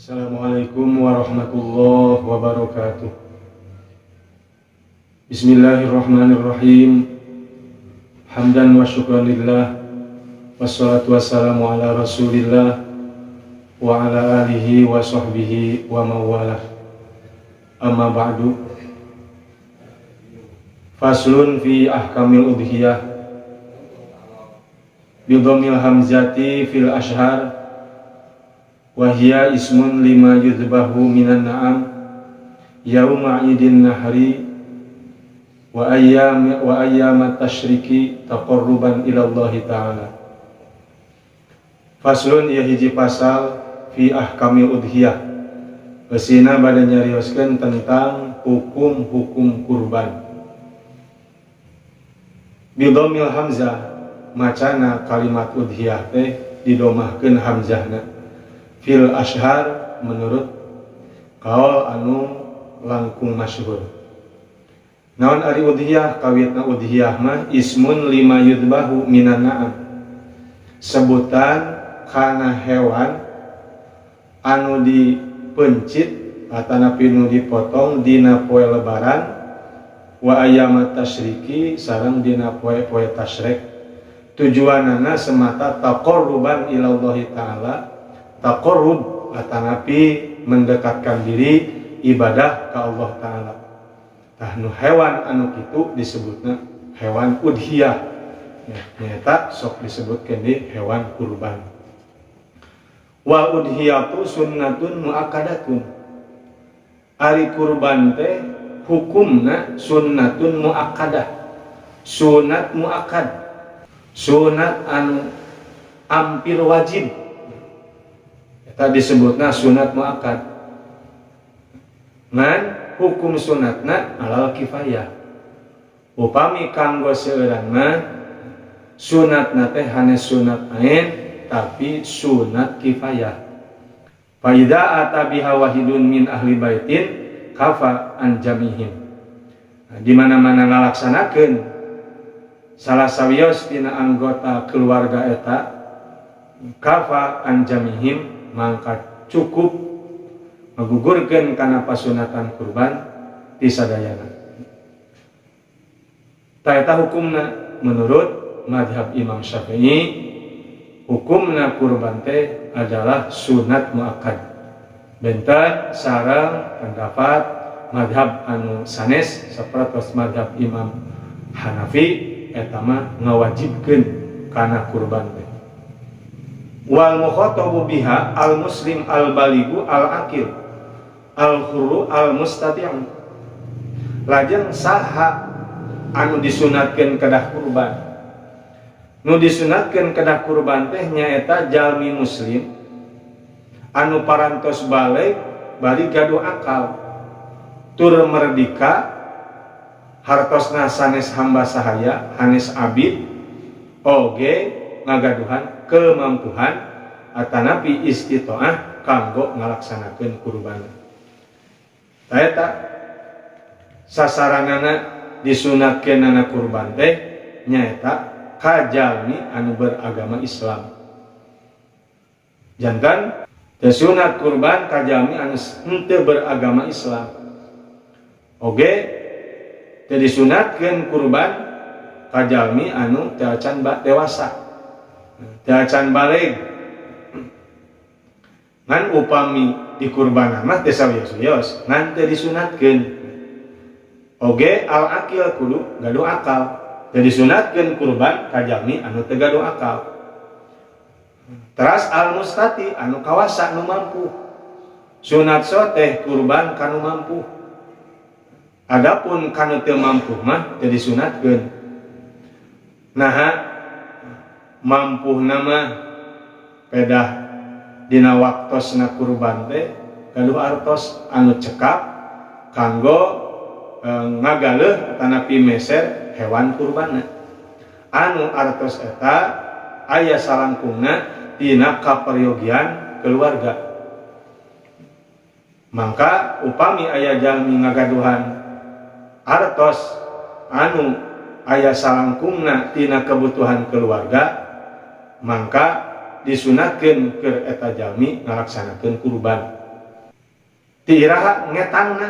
Assalamualaikum warahmatullahi wabarakatuh. Bismillahirrahmanirrahim. Hamdan wa syukran lillah. Wassalatu wassalamu ala rasulillah wa ala alihi wa sahbihi wa mawalah. Amma ba'du. Faslun fi ahkamil udhiyah. Bidhammil hamzati fil ashhar wa hiya ismun lima yudhbahu minan na'am yauma idin nahri wa ayyam tasyriki taqarruban ila Allah ta'ala. Faslun, ieu hiji pasal, fi ahkamil udhiyah, Besina bade nyarioskeun tentang hukum-hukum kurban. Bidhammil hamzah, macana kalimat udhiyah teh didomahkeun hamzahna, fil ashhar, menurut kaul anu langkung masyhur. Naon ari udhiyah? Kawitna udhiyah mah ismun lima yudbahu minan na'am, sebutan kana hewan anu dipencit atanapi nu dipotong dina poe Lebaran, wa ayyamat tasyriki, sareng dina poe-poe tasyrik, tujuanana semata taqarruban ilallahi ta'ala, taqarrub atanapi mendekatkan diri ibadah ke Allah Ta'ala. Tah, nu hewan anu kitu disebutna hewan udhiyah ya, nyata sok disebutkeun di hewan kurban. Wal udhiyatu sunnatun muakkadatun, ari kurban teh hukumna sunnatun muakkadah, sunat muakkad, sunat anu hampir wajib. Eta disebutna sunat muakkad. Ngan hukum sunatna alal kifayah. Upami kanggo seueuran mah sunatna teh hanes sunat ain, tapi sunat kifayah. Faida ata biha wahidun min ahli baitin kafa an jamihim. Nah, di mana-mana ngalaksanakeun salah sawios tina anggota keluarga eta, kafa an jamihim, mangka cukup ngagugurkeun kana pasunatan kurban ti sadayana. Tah, eta hukumna menurut madhab Imam Syafi'i, hukumna kurban teh adalah sunat muakkad. Benten sareng pendapat madhab anu sanes, sapertos madhab Imam Hanafi, eta mah ngawajibkeun kana kurban teh. Wal mukhatabu biha al muslim al baligu al akil al hurru al mustati'u. Lajeng saha anu disunatkeun kedah kurban? Nu disunatkeun kedah kurban teh nyaeta jalmi muslim anu parantos balig bari gaduh akal, tur merdika, hartosna sanes hamba sahaya, hanes abid, oge ngagaduhan kemampuan atanapi istitoah kanggo ngalaksanakeun kurban. Eta sasaranana disunatkeunana kurban teh nyaeta kajalmi anu beragama Islam. Janten teu sunat kurban kajalmi anu henteu beragama Islam. Oge teu disunatkeun kurban kajalmi anu teu acan dewasa, teu acan balig. Ngan upami dikurbanan mah teu sawios-wios, ngan teu disunatkeun. Oge al akil, kudu gaduh akal. Teu disunatkeun kurban kajalmi anu teu gaduh akal. Teras al mustati, anu kawasa, nu mampu. Sunat teh kurban kanu mampu. Adapun kanu teu mampu mah teu disunatkeun. Nah, mampu nama pedah dina waktosna kurban teh gaduh artos anu cekap kanggo ngagaleuh atanapi meser hewan kurbanna, anu artos eta aya salangkungna tina kaperyogian keluarga. Mangka upami aya jalmi ngagaduhan artos anu aya salangkungna tina kebutuhan keluarga, mangka disunatkeun ke eta jalmi ngalaksanakeun kurban. Ti iraha ngetangna?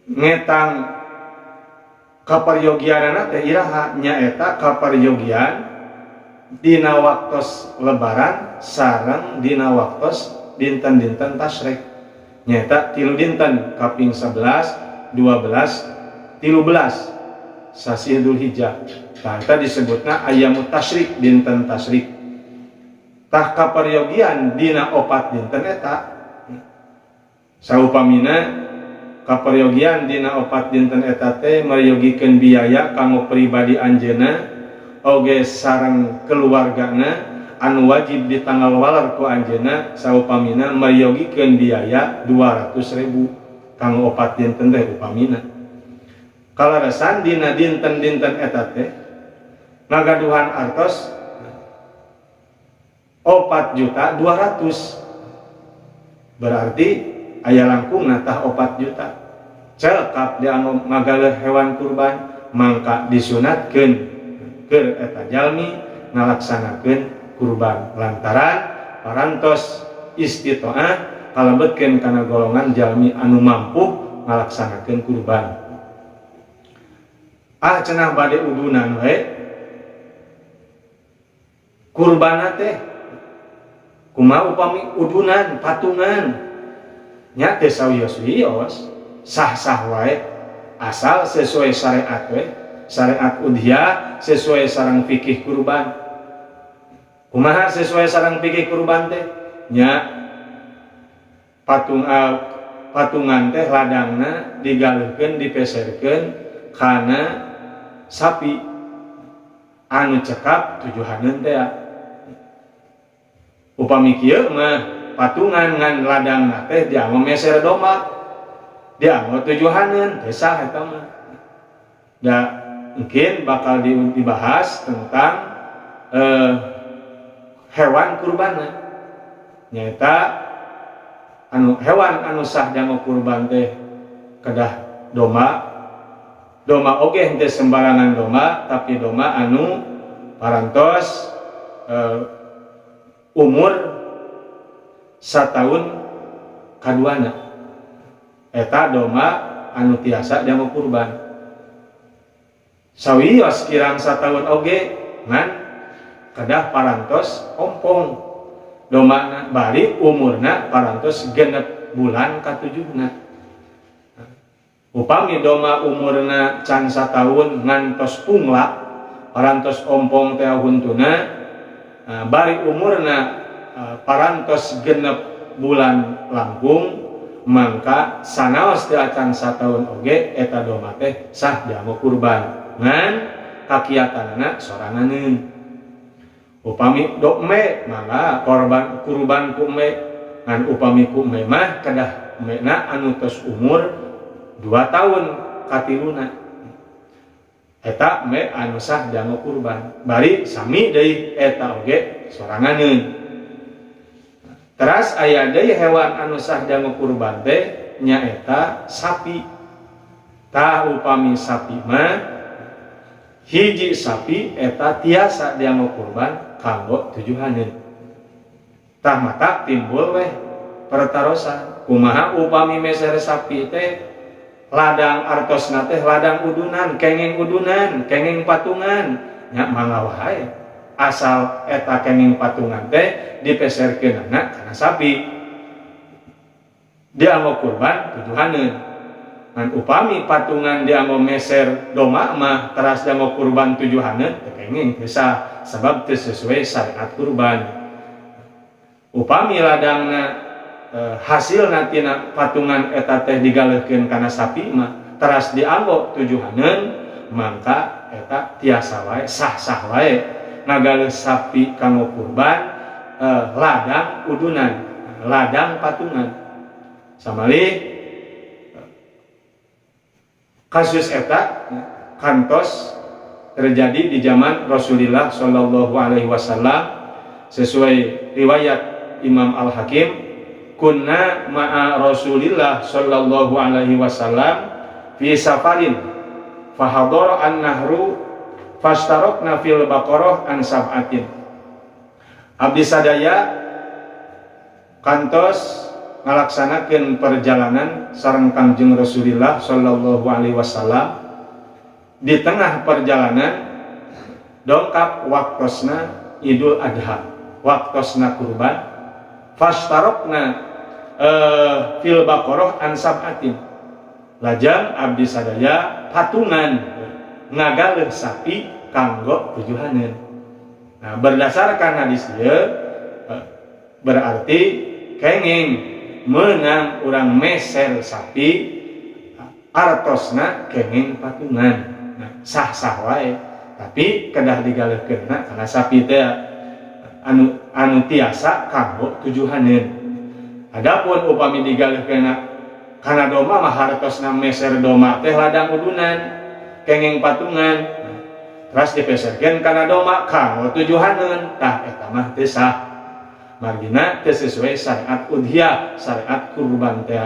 Ngetang kaparyogianana teh iraha? Nyaeta kaparyogian dina waktos Lebaran sareng dina waktos dinten-dinten tasrek, nyaeta 3 dinten kaping 11, 12, 13 sasih Dzulhijjah. Tah, eta disebutna ayamut tasyrik, dinten tasyrik. Tah, kaparyogian dina 4 dinten eta, saupamina kaperyogian dina 4 dinten eta teh meryogikeun biaya kanggo pribadi anjeunna oge sareng keluargana anu wajib di tanggal waler ku anjeunna, saupamina meryogikeun biaya 200.000 kanggo 4 dinten teh. Upamina kaleresan dina dinten-dinten eta teh ngagaduhan artos 4 juta 200, berarti aya langkung tah 4 juta cekap dianggo ngagaleuh hewan kurban, mangka disunatkeun keur eta jalmi ngalaksanakeun kurban lantaran parantos istitoah, kalebetkeun kana golongan jalmi anu mampu ngalaksanakeun kurban. Ah, cenah bade udunan we kurbana teh, kumaha upami udunan patungan? Nya, teu sawios-wios, sah-sah wae asal sesuai syariat we, syariat udhiyah sesuai sareng fikih kurban. Kumaha sesuai sareng fikih kurban teh? Nya, patungan teh ladangna digaleuhkeun, dipeserkeun kana sapi anu cekap tujuhaneun teh. Upami kieu mah patungan ngan ladangna teh dianggo meser domba, dianggo tujuhaneun, teh sah eta mah. Da mungkin bakal dibahas tentang hewan kurbanna, nyaeta anu hewan anu sah dianggo kurban teh kedah domba. Domba oge henteu sembarangan domba, tapi domba anu parantos umur satahun kaduana, eta domba anu tiasa dianggo kurban. Sawios kirang satahun oge ngan kedah parantos ompong domba, bari umurna parantos 6 bulan katujuhna. Upami domba umurna can satahun ngantos punglak, parantos ompong teh huntuna, bari umurna parantos 6 bulan langkung, mangka sanaos teu acan satahun oge eta domba teh sah dianggo kurban, ngan kakiatanana soranganeun. Upami embe, mangga korban kurban ku embe, ngan upami ku embe mah kedah embena anu tos umur 2 tahun katiluna, eta embe anu sah dianggo kurban. Bari sami deui, eta oge soranganeun. Teras aya deui hewan anu sah dianggo kurban teh nyaeta sapi. Tah, upami sapi mah hiji sapi eta tiasa dianggo kurban kanggo tujuhaneun. Tah, matak timbul weh pertarosan, kumaha upami meser sapi teh ladang artosna teh ladang udunan, kenging udunan, kenging patungan? Nya, mangga wae asal eta kenging patungan teh dipeserkeunana kana sapi dianggo kurban tujuhaneun. Ngan upami patungan dianggo meser domba mah teras dianggo kurban tujuhaneun, teu kenging, teu sah, sebab teu sesuai syariat kurban. Upami ladangna hasilna tina patungan eta teh digaleuhkeun kana sapi mah teras dianggo tujuhaneun, mangka eta tiasa wae, sah-sah wae ngagaleuh sapi kanggo kurban ladang udunan, ladang patungan. Samalih kasus eta kantos terjadi di zaman Rasulullah Shallallahu Alaihi Wasallam. Sesuai riwayat Imam Al Hakim, kunna ma'a Rasulillah Shallallahu Alaihi Wasallam fi safarin fahadara an-nahru fashtarakna fil baqarah an sab'atin. Abdi sadaya kantos ngalaksanakeun perjalanan sareng Kangjeng Rasulillah sallallahu alaihi wasallam. Di tengah perjalanan dongkap waktosna Idul Adha, waktosna kurban. Fastarokna fil baqarah an sab'atin, lajang abdi sadaya patungan ngagaleuh sapi kanggo tujuhaneun. Nah, berdasarkan hadis ieu berarti kenging menang urang meser sapi artosna kenging patungan. Nah, sah-sah wae, tapi kedah digaleuhkeunna kana sapi teh anu anu tiasa kanggo tujuhaneun. Adapun upami digaleuhkeunna kana domba mah, hartosna meser domba teh ladang udunan kenging patungan. Nah, terus dipeserkeun kana domba kanggo tujuhaneun, tah eta mah teu sah, margina teu sesuai syariat udhiyah, syariat kurban teh.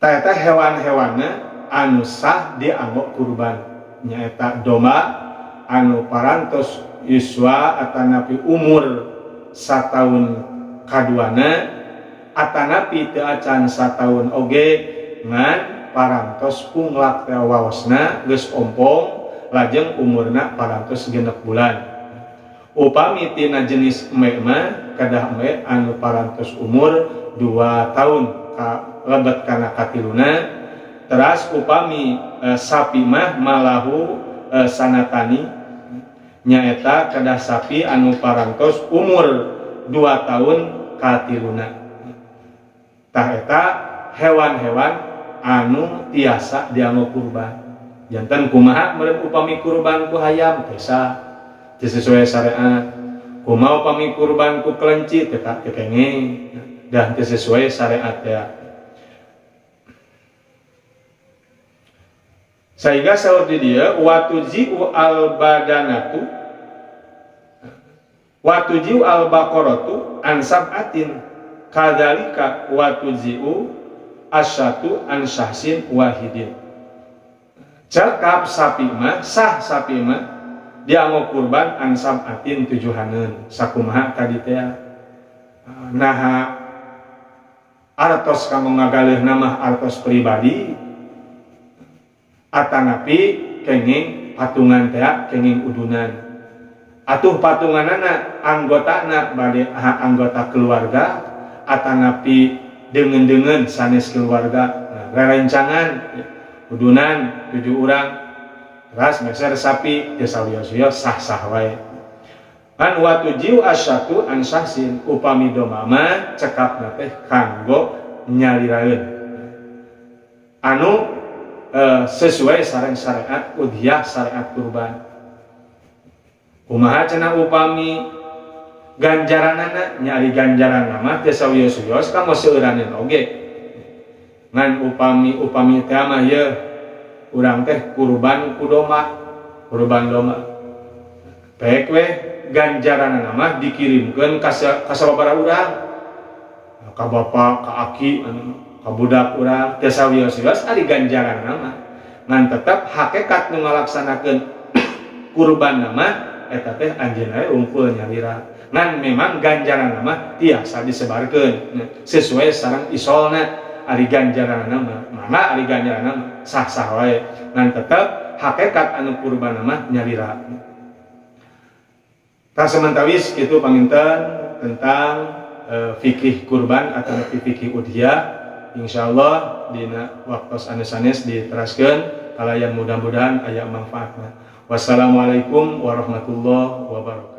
Tah, eta hewan-hewanna anu sah dianggo kurban nyaeta domba anu parantos yuswa atanapi umur sataun kaduana, atanapi teu acan sataun oge ngan parantos punglak teh waosna, geus ompong, lajeng umurna parantos 6 bulan. Upami tina jenis embe mah kedah embe anu parantos umur 2 tahun ka lebet kana katiluna. Teras upami sapi mah malahu sanatani, nyaeta kedah sapi anu parantos umur 2 tahun katiluna. Tah, eta hewan-hewan anu tiasa dianggo kurban. Janten kumaha meureun upami kurban ku hayam? Teu sah, teu sesuai syariat. Kumaha upami kurban ku kelenci? Teu teu kenging dan teu sesuai syariat ya. Sehingga saur di dieu wa tujzi'u al badanatu wa tujzi'u al baqaratu an sab'atin kadzalika wa tujzi'u asyatu an syahsin wahidin. Cekap sapi mah sah, sapi mah dianggo kurban an sab'atin, tujuhaneun, sakumaha tadi teh. Naha artos kanggo ngagaleuh mah artos pribadi atanapi kenging patungan teh, kenging udunan. Atuh patunganana anggotana bade anggota keluarga atanapi dengan-dengan sanes keluarga. Nah, rerencangan udunan tujuh orang teras meser sapi teu sawios-wios, sah-sah wae. An wa tujzi'u asyatu an syahsin, upami domba mah cekapna teh kanggo nyaliraeun anu sesuai sareng syariat udhiyah, syariat kurban. Kumaha cenah upami ganjaranana? Nyari ganjaran mah teu sawios-wios kanggo seueuraneun oge, ngan upami upami teh mah ye urang teh kurban ku domba, kurban domba pek we, ganjaranana mah dikirimkeun ka sababaraha urang, ka bapak, ka aki, anu ka budak urang, teu sawios-wios ari ganjaran mah. Ngan tetep hakekat nu ngalaksanakeun kurban mah eta teh anjeunna unggul nyalira, ngan memang ganjaran mah tiasa disebarkeun sesuai sareng isolna. Ari ganjaran mah mangga, ari ganjaran mah sah-sah wae, ngan tetep hakekat anu kurban mah nyalira. Tah, samentawis kitu panginten tentang fikih kurban atau fikih udhiyah. Insyaallah dina waktos anu sanes diteraskeun kalayan mudah-mudahan aya manfaatna. Wassalamualaikum warahmatullahi wabarakatuh.